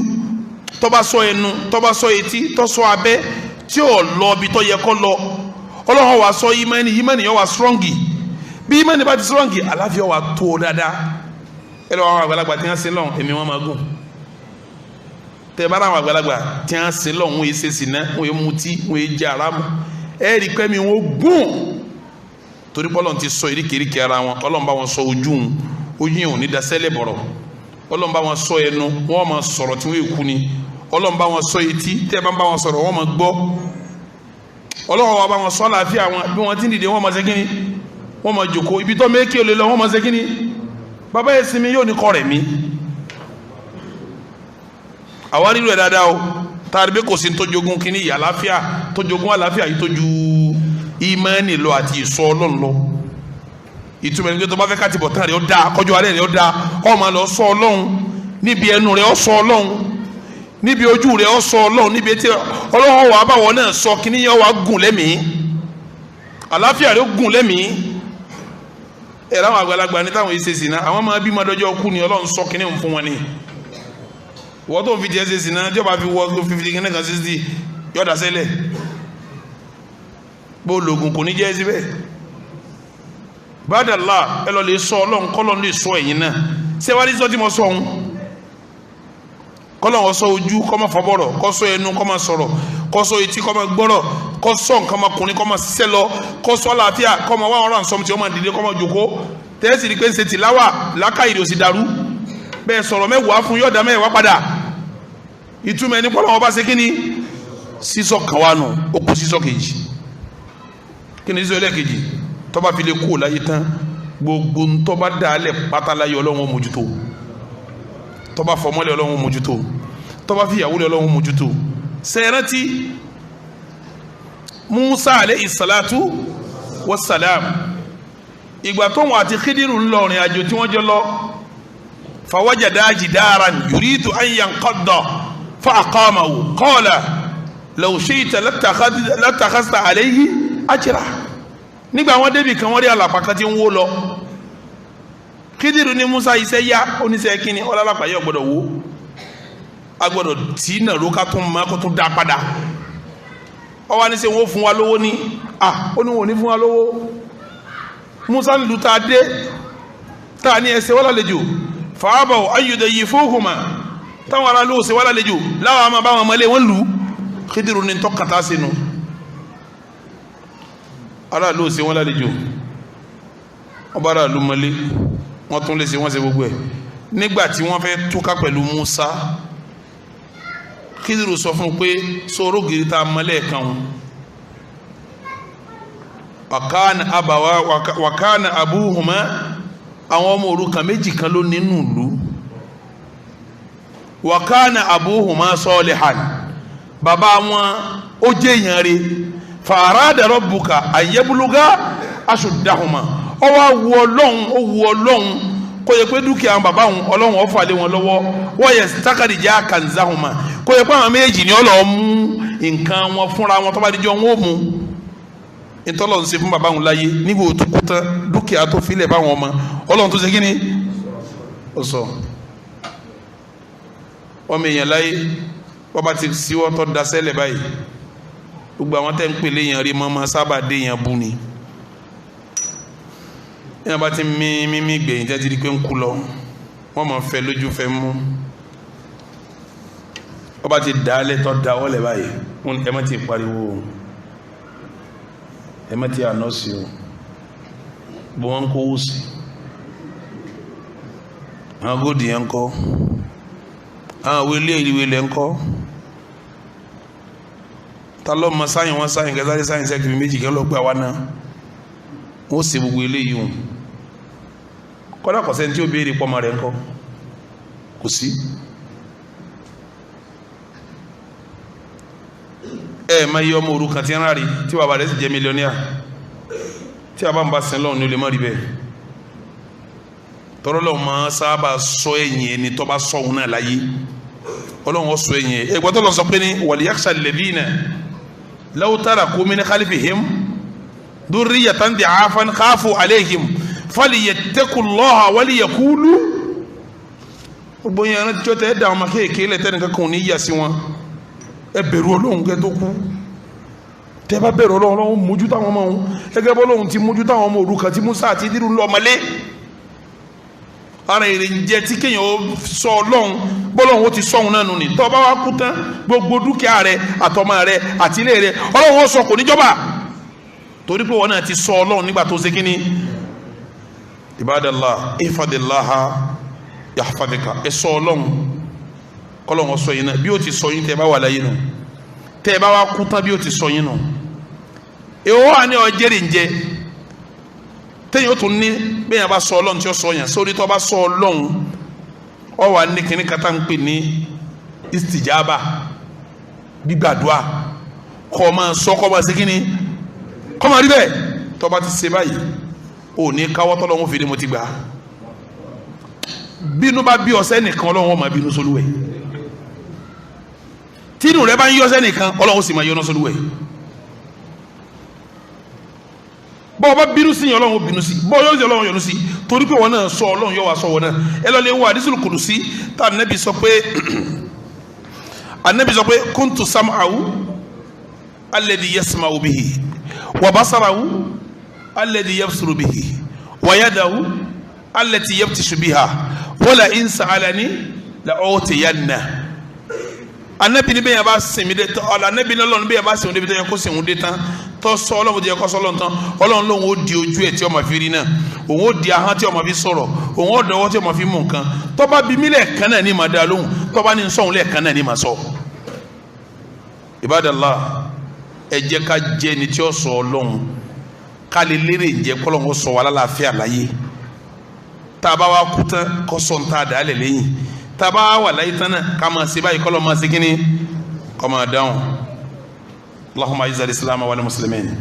tó bá sọ ẹnu, tó bá sọ etí, tó sọ abẹ́, tí ò lọ ibi tó yẹ kó lọ, Ọlọ́run wá sọ ìmánì, ìmánì yọ wá strọ́ngì. Bí ìmánì bá ti strọ́ngì, àlàáfíà wà tó dáadáa. Ẹ lọ àwọn àgbàlagbà tí wọ́n sin lọ́hùn, èmi wọn máa gùn. Tẹ bá àwọn àgbàlagbà tí wọ́n sin lọ́hùn, wọ́n yé ṣe sìná, wọ́n yé mutí, wọ́n yé jẹ àràmù. Ẹ rí pé mi wọn gùn, torí pé Ọlọ́run ti sọ eríkèéríkèé ara wọn. Ọlọ́run bá wọn sọ ojú wọn, ojú yẹn ò ní dasẹ́lẹ̀ bọ̀rọ̀. Ọlọ́run bá wọn sọ ẹnu, wọ́n máa sọ̀rọ̀ tí wọ́n kú ni. Ọlọ́run bá wọn sọ etí, tẹ́ bá ń bá wọn sọ̀rọ̀ wọ́n máa gbọ́. Ọlọ́run wa bá wọn sọ àlàáfíà wọn, bí wọ́n ti ń dìde wọ́n máa ṣe kíni, wọ́n máa jòkó. Ibi tó méèkì ò lè lọ, wọ́n máa ṣe kíni. Bàbá yẹn sinmi yóò ní kọ́ rẹ̀ mí. Àwa rírò ẹ̀ dáadáa o, tàbí bí kò sí tó jogún kíní yìí àlàáfíà, tó jogún àlàáfíà yìí tó ju ìmánì lọ àti ìsọ Ọlọ́run lọ. Ìtumọ̀ ẹni pé tó bá fẹ́ ká ti bọ̀ tán rẹ̀ ó dáa, kọjú alẹ́ rẹ̀ ó dáa, ó máa lọ sọ Ọlọ́run níbi ẹnu rẹ̀, ó sọ Ọlọ́run níbi ojú rẹ̀, ó sọ Ọlọ́run níbi etí. Ọlọ́run wà báwọn náà sọ kíní yẹn, wà gùn lẹ́mìí, àlàáfíà rẹ̀ ó gùn lẹ́mìí. Ẹ̀rọ àwọn àgbàlagbà ní táwọn yìí ṣe sìnà, àwọn máa bí madọ́jọ́ kú ni. Ọlọ́run sọ kíní fún wọn ni. Wọ́n tó ń fi tiẹ̀ ṣe sìnà, tí ó bá fi wọ 50 kíní kan 60, yọ̀dà sẹ́lẹ̀ bó lògùn kò ní jẹ́ síbẹ̀. Bàdàlá ẹ lọ lè sọ Ọlọ́run, kọ́lọ́n lè sọ ẹ̀yin náà. Ṣé wàá ní sọ tí mo sọ òun? Kọ́lọ́n sọ ojú kọ́ máa fọbọ̀rọ̀, kọ́ sọ ẹnu kọ́ máa sọ̀rọ̀, kọ́ sọ etí kọ́ máa gbọ́rọ̀, kọ́ sọ nǹkan máa kùnrin kọ́ máa ṣiṣẹ́ lọ, kọ́ sọ àlàáfíà kọ́ máa wá ọ̀rọ̀ àǹsọ́mu tí wọ́n máa dìde kọ́ máa jòkó. Tẹ́sí ni pé ń ṣe tìláwà lákàyèrè òsì dàrú. Bẹ́ẹ̀ sọ̀rọ̀ mẹ́wàá fún yọ̀ọ̀dá mẹ́wàá padà. Ìtumọ̀ ẹni pọ́lọ́ wọn bá ṣe kíni sísọ kan wà nù, ó kú sísọ kejì. Kíni sísọ ẹlẹ́kejì? Tó bá fi lè kú láyé tán, gbogbo ntọ́ bá dà á lẹ̀ pátá láyé, Ọlọ́run mójútó. Tó bá fọmọ́lẹ̀, Ọlọ́run mójútó. Tó bá fìyàwó lẹ̀, Ọlọ́run mójútó. Sẹ́rántí Musa alayhi salatu wassalam, ìgbà tóun àti Khidiru ń lọ rìn àjò tí wọ́n jọ lọ, fawajada jidaran yuridu an yanqadda fa aqamahu qala law shi'ta latakhasta alayhi ajra. Nígbà wọn débi kan, wọ́n rí àlàpà kan tí ń wó lọ. Khidiru ní Musa, iṣẹ́ yá. Oníṣẹ́ kínní? Ọlọ́lápàá yóò gbọ́dọ̀ wó, a gbọ́dọ̀ tí nàró ká tún má kó tún dá padà. Ọ wá ní sẹ́ wọ́n fún wa lówó ní à, ó ní wọn ò ní fún wa lówó. Musa ń lu tá a dé tá a ní ẹsẹ̀ wọ́n lálejò fàábà ayọ̀dẹ̀ yìí fóhùnmá, táwọn ará lóò ṣe wọ́n lálejò láwọn àmà báwọn ọmọlé wọn lù. Khidiru ní tọ́kàtà sínú ará lóò ṣe wọ́n lálejò, wọ́n bá ará lù mọ́lé, wọ́n tún lè ṣe, wọ́n ṣe gbogbo ẹ̀. Nígbà tí wọ́n fẹ́ túká pẹ̀lú Musa, Khidiru sọ fún un pé sọ̀rọ̀ gírí tá a mọ́lẹ̀ kan wọn. Wàkánà àbàwà wàkánà àbúhùmá, àwọn ọmọ òrukàn méjì kan ló nínú ìlú. Wàkánà àbúhùmá salihan, bàbá wọn ó jẹ́ èèyàn rẹ̀. Fàràdà rabbuka àyẹ́bùlùgá ashuddahuma, ó wá wu Ọlọ́run, ó wu Ọlọ́run kó yẹ pé dúkìá àwọn bàbá wọn, Ọlọ́run ó fà lé wọn lọ́wọ́. Wọ́n yẹ sákàdìjà kanzahuma, kó yẹ pé àwọn méjì ni Ọlọ́run mú nǹkan wọn fúnra wọn, tó bá dijọ́ wọn ó mú ntọ́lọ̀ ń ṣe fún bàbá wọn láyé. Nígbà tó kú tán, dúkìá tó filẹ̀ báwọn ọmọ, Ọlọ́run tó ṣe kí ni ó sọ ọmọ èèyàn láyé. Bọ́ba ti síwọ́ tó daṣẹ́lẹ̀ báyìí, gbogbo àwọn tẹ́ ń pè léèyàn rí mọ́mọ́ sábà dé èèyàn bú ni. Èèyàn bá ti mí mímí gbẹ̀yìn tẹ́ ti di pé ń kú lọ, wọ́n máa fẹ́ lójú fẹ́ mú. Bọ́ba ti dà á lẹ̀ tó da wọ́lẹ̀ báyìí, ẹ má ti pariwo, ẹ má ti àná sí o, bó wọn kó wó sí àwọn góòdì yẹn ń kọ́, àwọn ìwé ilé ìwé ilẹ̀ ń kọ́. Ta ló mọ sáyìn wọn sáyìn kẹsàrí sáyìn sẹ́kìrì méjì kẹ́ lọ pé àwa náà wọ́n ṣe gbogbo eléyìí hùn. Kọ́dà kọ̀sẹ́ tí ó béèrè pọ́mọ rẹ̀ ńkọ́, kò sí. Ẹ má yí ọmọ òrukàn tí ń rárí tí bàbá rẹ̀ sì jẹ́ mílíọ̀nìyà, tí a bá ń bá sin lọ́hùn ní olè má rí bẹ́ẹ̀. Tọ́rọ́ lọ́hùn máa sábà sọ ẹ̀yìn ẹni tó bá sọ òun náà láyé, Ọlọ́hun ó sọ ẹ̀yìn ẹ̀. Ẹ̀gbọ́n tó lọ sọ pé ní wal-yakhsha alladhina law taraku min khalfihim dhurriyyatan dhi'afan khafu alayhim falyattaqullaha waliyaqulu. Gbogbo yẹn rántí tó tẹ́ ẹ dà ọmọ kéèké lẹ́tẹ́ nìkan kan ò ní yà sí wọn. Ẹ bẹ̀rù Ọlọ́hun kẹ́ tó kú. Tẹ́ bá bẹ̀rù Ọlọ́hun, Ọlọ́hun mójú táwọn ọmọ òun gẹ́gẹ́ bọ́ Ọlọ́hun ti mójú táwọn ọmọ òrukàn tí Musa àti Ìdírù ń lọ ọmọlé. Ara èrè ń jẹ tí kéèyàn ó sọ Ọlọ́hun, bọ́lọ́hun ó ti sọ òun náà nù ní. Tọ́ bá wá kú tán, gbogbo dúkìá rẹ àtọmọ rẹ àti ilé rẹ, Ọlọ́hun ó sọ kò níjọba. Torí pé wọn náà ti sọ Ọlọ́run nígbà tó ṣe kíni. Ibadallah, ifadillaha yahfadika. Ẹ sọ Ọlọ́run, kọ́lọ́run sọ yín náà bí ó ti sọ yín tẹ́ ẹ bá wà láyé nù, tẹ́ ẹ bá wá kú tán bí ó ti sọ yín nù. Èwo wà ní ọjẹ́rìí ń jẹ téèyàn ó tún ní bẹ́ẹ̀ yẹn bá sọ Ọlọ́run tí ó sọ yẹn sórí. Tó bá sọ Ọlọ́run, ọ wà ní kíní kata ń pè ní istijaba, gbígbàdúà. Kọ́ ọ máa sọ, kọ́ ọ máa ṣe kíní, kọ́ ọ máa rí bẹ́ẹ̀. Tó bá ti ṣe báyìí, ò ní káwọ́ tọ́lọ́run fi ni mo ti gbà. Bínú bá bí ọsẹ nìkan, Ọlọ́run ó máa bínú sólúwẹ̀. Tínú rẹ bá ń yọsẹ nìkan, Ọlọ́run sì máa yọ́nú sólúwẹ̀. Bọ́ ọ bá bínú sí yẹn, Ọlọ́run ó bínú sí. Bọ́ ọ yọ́nú sí, Ọlọ́run yọ́nú sí. Torí pé wọn náà sọ Ọlọ́run, yọ wá sọ wọn náà. Ẹ lọ lè wọ àdísùlù kùdùsí tá Ànábì sọ pé, Ànábì sọ pé kuntu sam'ahu alladhi yasma'u bihi wa basarahu alladhi yabsuru bihi wa yadahu allati yabtishu biha wala in sa'alani la utiyanna. Anabi ni bẹ́ẹ̀ yẹn bá sinmi de tán, ọ̀la anabi ni Ọlọ́run bẹ́ẹ̀ yẹn bá sinmi débi tó yẹ kó sinmi dé tán, tó sọ Ọlọ́run tó yẹ kó sọ Ọlọ́run tán, Ọlọ́run lòun ó di ojú ẹ̀ tí ó máa fi rí náà, òun ó di ahọ́n tí ó máa fi sọ̀rọ̀, òun ó dọwọ́ tí ó máa fi mú nǹkan. Tó bá bí mí lẹ́ẹ̀kan náà ní máa dá lóhùn, tó bá ní sọ̀hún lẹ́ẹ̀kan náà ní máa sọ. Ibadallah, ẹ jẹ́ ká jẹ́ ẹni tí ó sọ Ọlọ́run, ká lè lérè ǹjẹ́ kọ́lọ́run ó sọ wa lálàáfíà láyé. Tá a bá wá kú tán, kó sọ ń tá a dà á lẹ̀ lẹ́yìn. Tá a bá wà láyé tán náà, ká máa ṣe báyìí, kọ́lọ́ máa ṣe kínní, kó máa dáhùn. Allahumma a'izzal islam wal muslimin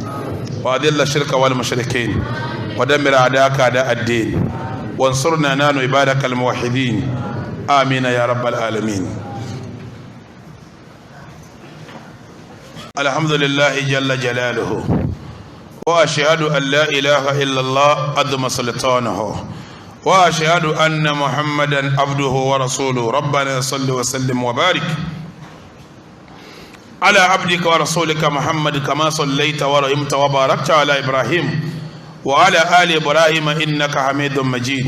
wa adilla shirka wal mushrikin wa dammir a'daka a'da ad-din wansurna nanu ibadaka al-muwahhidin. Amina ya rabbal alamin. Alhamdulillahi jalla jalaluhu wa ashhadu an la ilaha illa Allah adma sultanahu wa ashhadu anna Muhammadan abduhu wa rasuluhu. Rabbana salli wa sallim wa barik ala abdika wa rasulika Muhammad kama sallaita wa rahimta wa barakta ala Ibrahim wa ala ali Ibrahim innaka hamidun majid.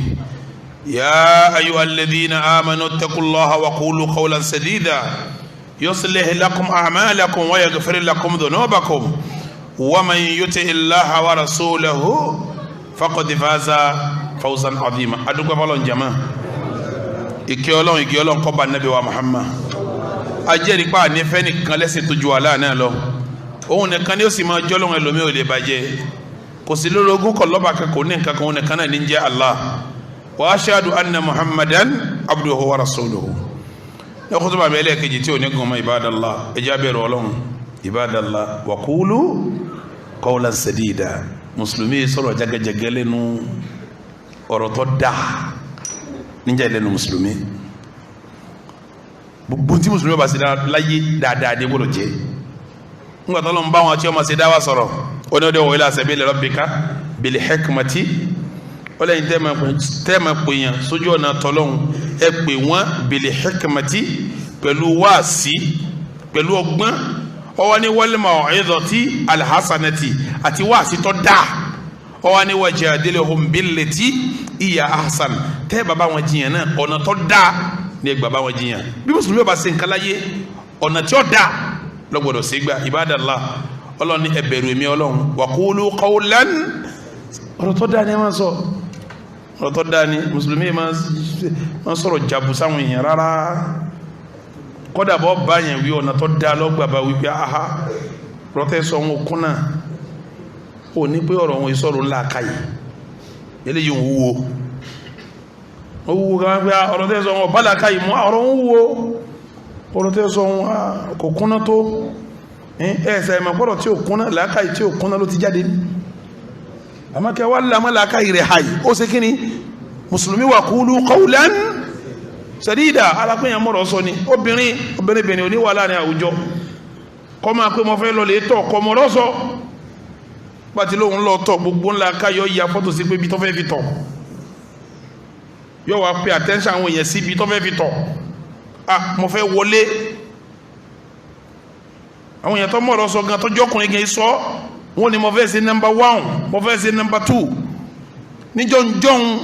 Ya ayyuha alladhina amanu ittaqullaha wa qulu qawlan sadida yuslih lakum a'malakum wa yaghfir lakum dhunubakum wa man yuti illaha wa rasulahu faqad faza fawzan azima. Adúpẹ́ fọ́lọ́run jama. Ìkẹ́ Ọlọ́run, ìkẹ́ Ọlọ́run kó bá Nábì wa Muhammad. Ajẹ́rìí pa ànífẹ́ nìkan lẹ́sìn tó ju Allah náà lọ. Òun nìkan ni ó sì máa jọ́lọ́run, ẹlòmíì ò lè bàjẹ́. Kò sí lórogún, kọ̀ lọ́ba kan, kò ní nǹkan kan, òun nìkan náà ní jẹ́ Allah. Wa ashhadu anna Muhammadan abduhu wa rasuluhu. Ní kútúbà mi ẹlẹ́ẹ̀kejì tí ò ní gan mọ́, ibadallah, ẹ jẹ́ á bẹ̀rù Ọlọ́run. Ibadallah, wa qulu qawlan sadida. Mùsùlùmí sọ̀rọ̀ jẹ́gẹ́jẹ́gẹ́ lẹ́nu, ọ̀rọ̀ tó dáa níjà lẹ́nu mùsùlùmí. Gbogbo tí mùsùlùmí bá ṣe láyé, dáadáa dé gbọ́dọ̀ jẹ́. Ńgbà tó lọ́n bá wọn tí wọ́n máa ṣe dáwà sọ̀rọ̀, ó ní ọdẹ ila sabili rabbika bil hikmati. Ó lẹ́yìn tẹ́ máa pè yàn sójú ọ̀nà tọ́lọ́hún, ẹ pè wọ́n bil hikmati, pẹ̀lú wáàsí, pẹ̀lú ọgbọ́n. Ọwọ́ ní wal mau'izati alhasanati, àti wáàsí tó dáa. Ọwọ́ ní wajadilhum billati iya ahsan. Tẹ́ bàbá wọn jiyàn náà, ọ̀nà tó dáa ní ẹgbàá bá wọn jiyàn. Bí mùsùlùmí bá ṣe nǹkan láyé, ọ̀nà tí ó dáa lọ́gbọ̀dọ̀ sí gbà. Ibadallah, Ọlọ́run ní ẹ bẹ̀rù èmi Ọlọ́run. Wa qulu qawlan, ọ̀rọ̀ tó dáa ni ẹ máa sọ, ọ̀rọ̀ tó dáa ni. Mùsùlùmí máa ń sọ̀rọ̀ jabu sáwọn èèyàn rárá. Kọ́dà bọ́ bá yẹn wí, ọ̀nà tó dáa lọ́gbà bá wí pé aha, rọ́tẹ́ sọ wọn kún náà, ó ní pé ọ̀rọ̀ wọn ìsọ̀rọ̀ ńlá káyì eléyìí ń wúwo, ó wúwo ká pé ọ̀rọ̀ tẹ́ sọ wọn bá làákàyè mú, ọ̀rọ̀ ń wúwo, ọ̀rọ̀ tẹ́ sọ wọn kò kúnná tó. Ẹ̀ẹ́sẹ̀ ẹ̀mọ̀ pọ̀rọ̀ tí ò kúnná, làákàyè tí ò kúnná ló ti jáde. Àmọ́ kẹ́ wá lámọ́ làákàyè rẹ̀ hàyè, ó ṣe kíni? Mùsùlùmí, wa qulu qawlan sadida. Alápẹ̀yàn mọ̀rọ̀ sọ ni. Obìnrin obìnrin òní wà láàrin àwùjọ, kọ́ máa pé mo fẹ́ lọ lè tọ̀, kọ́ mọ̀rọ̀ sọ pàtí lóhun lọ tọ̀, gbogbo ńlá káyọ̀ ya fọ́tò sí pé ibi tó fẹ́ fi tọ̀, yóò wá pay attention àwọn èèyàn sí ibi tó fẹ́ fi tọ̀. Ah, mo fẹ́ wọlé. Àwọn èèyàn tó mọ̀rọ̀ sọ gan, tọ́jú ọkùnrin gan sọ, wọ́n ní mo fẹ́ ṣe number 1, mo fẹ́ ṣe number 2. Níjọ́ njọ́hun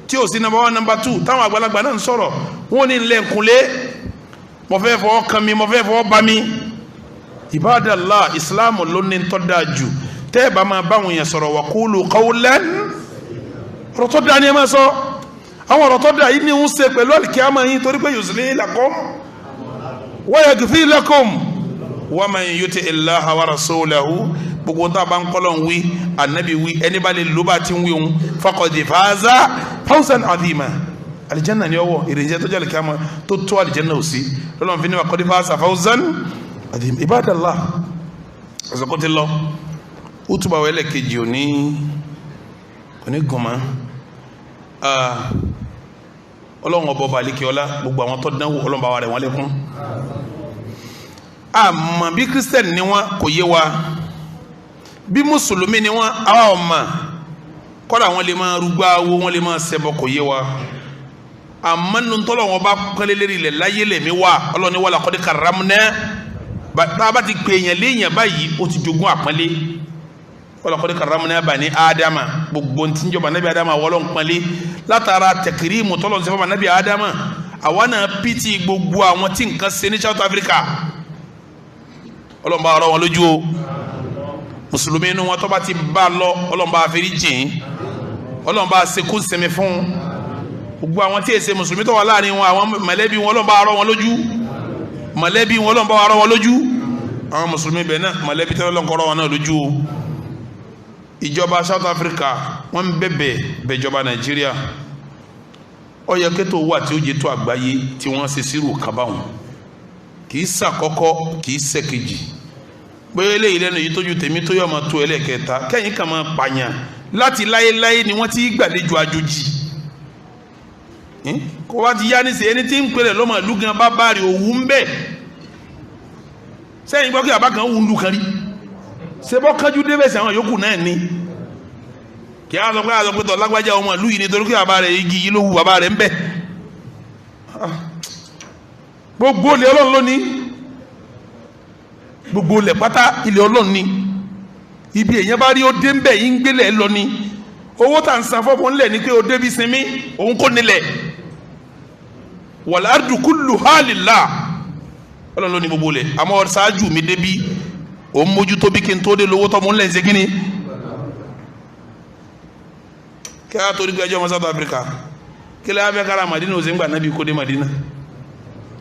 tí ò sí number 1, number 2, táwọn àgbàlagbà náà ń sọ̀rọ̀, wọ́n ní ilẹ̀ nkúnlé, mo fẹ́ fọwọ́ kan mi, mo fẹ́ fọwọ́ bá mi. Ibadallah, Islam ló ní tọ́ da jù. Tẹ́ ẹ bá máa báwọn yẹn sọ̀rọ̀, wa qulu qawlan, ọ̀rọ̀ tó dáa ni ẹ máa sọ. Àwọn ọ̀rọ̀ tó dáa yìí ní ń ṣe pẹ̀lú àlìkíyàmá yín, torí pé yuslih lakum wa yaghfir lakum wa man yuti illaha wa rasulahu. Gbogbo tá a bá ń kọ́lọ̀ ń wí, ànábì wí, ẹni bá lè ló bá ti ń wí òun, faqad faza fawzan azima. Alijanna ni ọwọ́ ìrìnsẹ̀ tó jẹ́ àlìkíyàmá tó tó alijanna ò sí lọ́lọ́run fi ní faqad faza fawzan azima. Ibadallah, ọ̀sọ̀kọ́ ti lọ. Útùbà wẹ́lẹ̀ kejì òní òní gùnmọ́. Ọlọ́run ọba ọba àlekè ọlá, gbogbo àwọn tó dánwò, ọlọ́run bá wa rẹ̀ wọ́n lẹ́kún. Àmọ́ bí Christian ni wọ́n, kò yé wa. Bí mùsùlùmí ni wọ́n, àwa ò mọ̀. Kọ́dà wọ́n lè máa rúgbà owó, wọ́n lè máa ṣẹbọ, kò yé wa. Àmọ́ nínú tọ́lọ̀ wọn bá pẹ́lẹ́ lérí ilẹ̀ láyé lèmi wà, ọlọ́run ní wala qad karramna. Tá a bá ti pè èèyàn léèyàn báyìí, ó ti jogún àpọ́nlé. Wala qad karramna bani Ádámà, gbogbo ntí njọba nabi Ádámà wọlọ́ ń pọ́nlé. Látara tẹkirimu tọ́lọ̀ ń sẹ́fọ́ nabi Ádámà, àwa náà pìtì gbogbo àwọn tí nǹkan ṣe ní South Africa. Ọlọ́run bá ọ̀rọ̀ wọn lójú o. Mùsùlùmí inú wọn tó bá ti bá lọ, ọlọ́run bá fẹ́rí jìn, ọlọ́run bá sekú sinmi fún gbogbo àwọn tí èsè mùsùlùmí tó wà láàrin wọn. Àwọn mọ̀lẹ́bí wọn, ọlọ́run bá ọ̀rọ̀ wọn lójú. Mọ̀lẹ́bí wọn, ọlọ́run bá ọ̀rọ̀ wọn lójú. Àwọn mùsùlùmí bẹ̀ náà, mọ̀lẹ́bí tẹ́lẹ̀, ọlọ́run kọ́ wọn náà lójú o. Ìjọba South Africa, wọ́n ń bẹ̀bẹ̀ bẹ̀jọba Nàìjíríà. Ó yẹ kí tó wà tí ó jẹ́ tó àgbáyé tí wọ́n ṣe sírù kábàwọn. Kì í ṣàkọ́kọ́, kì í ṣèkejì. Pé eléyìí lẹ́nu yìí tójú tèmi tó yọ ọmọ tó ẹlẹ́kẹta kẹ́yìn kan máa pààyàn láti láéláé ni wọ́n ti gbàlejò àjòjì. Kó wá ti yá nísìnyí, ẹni tí ń pèrè lọ́mọ ìlú gan bá bá rí òwú ń bẹ̀ sẹ́yìn gbọ́ kí bàbá kan wù ń lu kan rí. Ṣe bọ́ kájú débẹ̀ sí àwọn yòókù náà ni kí á sọ pé á sọ pé tọ́ lágbájá ọmọ ìlú yìí nítorí kí bàbá rẹ̀ igi yìí ló wù bàbá rẹ̀ ń bẹ̀. Gbogbo ilẹ̀ ọlọ́run lónìí, gbogbo ilẹ̀ pátá, ilẹ̀ ọlọ́run ni. Ibi èèyàn bá rí ó dé ń bẹ̀ yín, ń gbélé lọ ni. Owó tà ń san fọ́fọ́ ńlẹ̀ ni pé ó débi sinmi, òun kò nílẹ̀. Wal ardu kulluha lillah, ọlọ́run ló ní gbogbo ilẹ̀. Àmọ́ ṣáájú mi débi, òun mójútó bí kí n tó dé lówó tọ́mú ńlẹ̀ ń ṣe kíni. Kí á torí pé ẹjọ́ ọmọ South Africa, kí lè á fẹ́ kára Madina òsè ń gbà nábì kó dé Madina.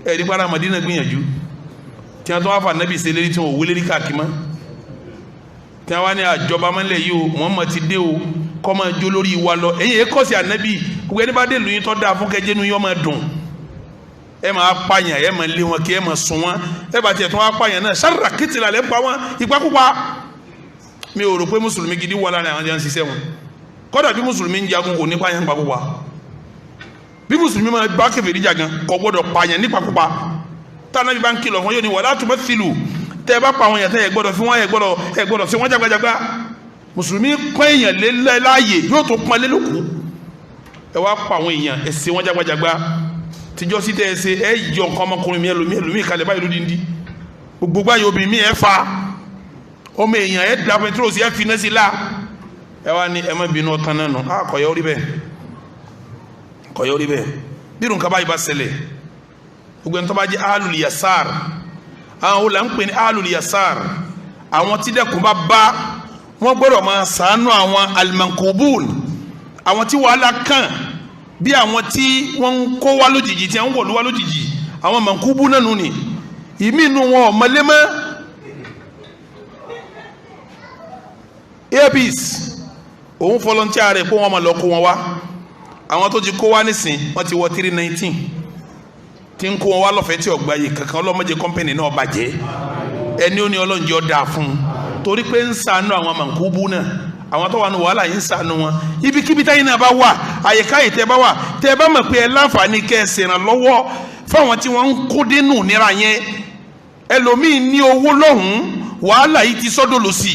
Ẹ̀rí para Madina gbìyànjú tí wọ́n tó wá fà nábì ṣe lérí tí wọ́n wé lérí káàkiri mọ́, tí wọ́n wá ní àjọba mọ́lẹ̀ yìí o, Muhammad ti dé o, kọ́ máa jó lórí wa lọ. Ẹ̀yìn èyí kọ́ sí ànábì. Gbogbo ẹni bá dé lóyún tó dáa fún kẹjẹ nu yọ máa dùn. Ẹ máa pààyàn, ẹ máa lé wọn kí ẹ máa sùn wọn. Ẹ bá tiẹ̀ tó wá pààyàn náà sára kìtìlá lẹ́ ń pa wọn ìpakúpa. Mi ò rò pé mùsùlùmí gidi wà láàrin àwọn jẹ́ ń ṣiṣẹ́ wọn. Kọ́dà bí mùsùlùmí ń jagun, kò ní pààyàn nípakúpa. Bí mùsùlùmí máa bá kèfèrí jà gan, kò gbọ́dọ̀ pààyàn nípakúpa. Táwọn bá ń kìlọ̀ fún yóò ní wala tumathilu. Tẹ́ ẹ bá pa àwọn èèyàn, tẹ́ ẹ gbọ́dọ̀ fi wọ́n, ẹ gbọ́dọ̀ sí wọ́n jágbájágbá. Mùsùlùmí pọ́n èèyàn lé láàyè, yóò tó pọ́n lé lókù. Ẹ wá pa àwọn èèyàn, ẹ ṣe wọ́n jágbájágbá. Tíjọ́ sí tẹ́ ẹ ṣe, ẹ yọ nǹkan ọmọkùnrin mi, ẹlòmí ẹlòmí kalẹ̀ báyìí lódindi. Gbogbo báyìí, obìnrin mi, ẹ fa ọmọ èèyàn, ẹ da pẹtrol sí, ẹ fi iná sí la. Ẹ wá ní ẹ má bínú, ọtán náà nù. Á kọ̀yọ́ orí bẹ́ẹ̀, kọ̀yọ́ orí bẹ́ẹ̀. Bí irun kaba yìí bá ṣẹlẹ̀, gbogbo ẹni tó bá jẹ́ alul yasar, àwọn olè ń pè ní alul yasar, àwọn tí dẹ́kun bá bá wọ́n, gbọ́dọ̀ máa ṣàánú àwọn alimankobun, àwọn tí wàhálà kàn, bí àwọn tí wọ́n ń kó wá lójijì, tí wọ́n ń wọ̀lú wá lójijì. Àwọn mankubu náà nù ní ìmí inú wọn ọ̀mọlémọ́ airpeace. Òun volunteer rẹ̀ pé wọ́n máa lọ kó wọn wá. Àwọn tó ti kó wá nísìn, wọ́n ti wọ 319 tí ń kó wọn wá lọ́fẹ̀ẹ́, tí ọ̀gbà yìí kankan. Ọlọ́mọdé kọ́mpìnì náà bàjẹ́. Ẹni ó ní ọlọ́njẹ́ ọ̀dà fún un, torí pé ń ṣàánú àwọn mànkúbú náà, àwọn tó wà ní wàhálà yìí, ń ṣàánú wọn. Ibikíbi táyìn náà bá wà, àyíká yìí tẹ́ bá wà, tẹ́ bá mọ̀ pé ẹ láǹfààní kẹ́ ẹ ṣèrànlọ́wọ́ fáwọn tí wọ́n ń kó dénú nira yẹn. Ẹlòmíín ní owó lọ́hùn-ún, wàhálà yìí ti sọ́dọ̀ lọ sí.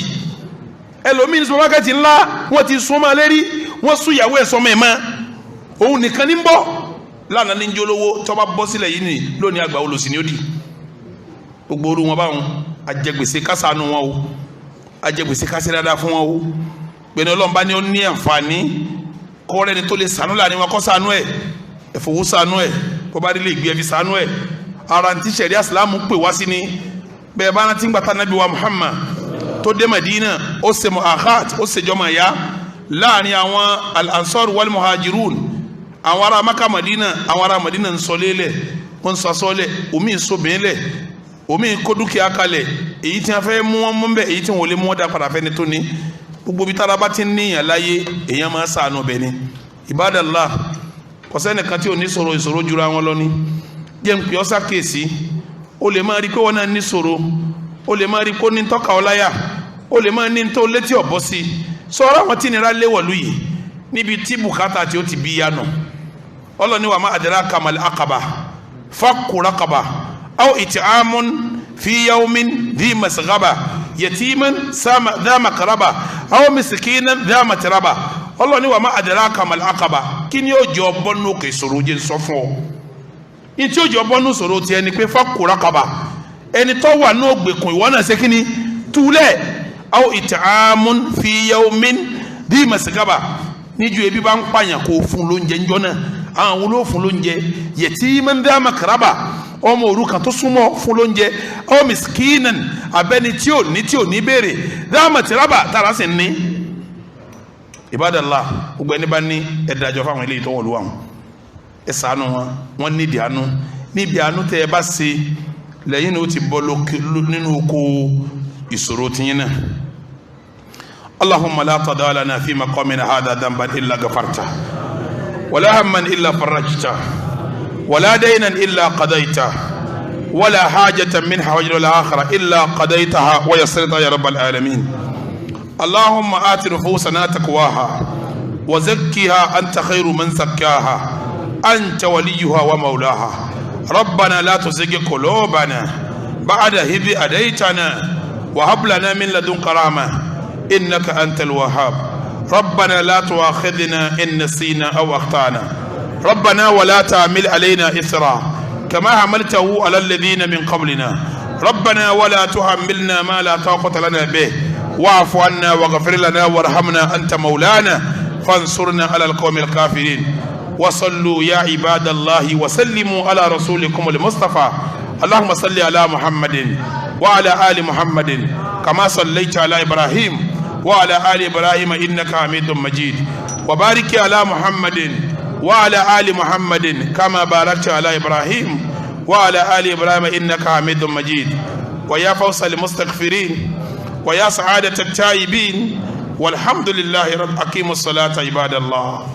Ẹlòmíín ní supermarket ńlá, wọ́n ti sún mọ́ lérí, wọ́n sún ìyàwó ẹ̀ sọmọ ẹ̀ mọ́, òun nìkan ní ń bọ̀. Lánàá ní jólówó, tí wọ́n bá bọ́ sílẹ̀ yìí ní lónìí, àgbà olùsìn ni ó di gbogbo orú wọn báwọn. Ajẹgbèsè kásánù wọn o, ajẹgbèsè kásẹ̀ dáadáa fún wọn o. Gbẹ̀ni ọlọ́run bá ní ó ní àǹfààní kọ́rẹ́ ni tó lè sànú láàrin wọn, kọ́ sànú ẹ̀, ẹ̀fọwọ́ sànú ẹ̀, kó bá rí lè gbé ẹ fi sànú ẹ̀. Ara ti sẹ̀ríà Ìsìlámù pè wá sí ni bẹ́ẹ̀ bá rántí gbàtà nàbí wa Muhammad. Tó dé Madina, ó ṣe mu'akhat, ó ṣe jọmọ ya láàrin àwọn al-Ansar wal Muhajirun, àwọn ará Maka Madina. Àwọn ará Madina ń sọ lélẹ̀, wọ́n ń sọ sọ́lẹ̀, omi ń sobìnrin lẹ̀, omi ń kó dúkìá kalẹ̀. Èyí tí wọ́n fẹ́ mú wọn mú bẹ́ẹ̀, èyí tí wọ́n lè mú wọn dá padà fẹ́ni tó ní. Gbogbo bí tára bá ti ń níyàn láyé, èèyàn máa ń sànù bẹ́ẹ̀ ni. Ibadallah, kò sẹ́nìkan tí ò ní sọ̀rọ̀, ìṣòro jura wọn lọ ní. Jẹ́ ń pè ọ́ sákèsí. O lè máa rí pé wọ́n náà ní ṣòro, o lè máa rí kó ní tọ́ka ọ láyà, o lè máa ní tó létí ọ̀bọ sí sọ̀rọ̀. Àwọn tí nira léwọ̀lú yìí níbi tí bùkátà tí ó ti bí yánu. Ọlọ́ni wa ma adraka mal aqaba, fakku raqaba aw it'amun fi yawmin dhi masghaba, yatiman dha makraba aw miskinan dha matraba. Ọlọ́ni wa ma adraka mal aqaba. Kí ni yóò jẹ́ ọbọ̀ nù kè sọ̀rọ̀? Jẹ́ sọ fún ọ ní tí yóò jẹ́ ọbọ̀ nù sọ̀rọ̀ tiẹ̀ ni pé fakku raqaba, ẹni tó wà ní ògbèkùn, ìwọ náà ṣe kí ni? Túlẹ̀. Aw it'amun fi yawmin dhi masghaba, níjú ebi bá ń pààyàn, kó fún lóúnjẹ ńjọ́ náà. Àwọn wo ló fún lóúnjẹ? Yatiman dha makraba, ọmọ òrukàn tó súnmọ́, fún lóúnjẹ. Aw miskinan, abẹ́ni tí ò ní, tí ò ní béèrè, dha matraba, tààrà sì ní. Ibadallah, gbogbo ẹni bá ní ẹ̀dájọ́ fáwọn eléyìí tó wọ̀lú àwọn, ẹ ṣàánú wọn. Wọn nídìí àánú. Níbi àánú tẹ ẹ bá ṣe lẹ́yìn ní o ti bọ́ nínú oko ìṣòro tiyín náà. اللهم لا تدع لنا في مقامنا هذا ذنبا إلا غفرته، ولا هما إلا فرجته، ولا دينا إلا قضيته، ولا حاجة من حوائج الآخرة إلا قضيتها ويسرتها يا رب العالمين. اللهم آت نفوسنا تقواها وزكها، أنت خير من زكاها، أنت وليها ومولاها. ربنا لا تزغ قلوبنا بعد إذ هديتنا، وهب لنا من لدنك رحمة، إنك أنت الوهاب. ربنا لا تؤاخذنا إن نسينا أو أخطأنا. ربنا ولا تحمل علينا إصرا كما حملته على الذين من قبلنا. ربنا ولا تحملنا ما لا طاقة لنا به، واعف عنا واغفر لنا وارحمنا، أنت مولانا، فانصرنا على القوم الكافرين. وصلوا يا عباد الله وسلموا على رسولكم المصطفى. اللهم صل على محمد وعلى آل محمد كما صليت على إبراهيم وعلى آل إبراهيم، إنك حميد مجيد. وبارك على محمد وعلى آل محمد كما باركت على إبراهيم وعلى آل إبراهيم، إنك حميد مجيد. ويا فوز المستغفرين ويا سعادة التائبين، والحمد لله رب. أقيموا الصلاة عباد الله.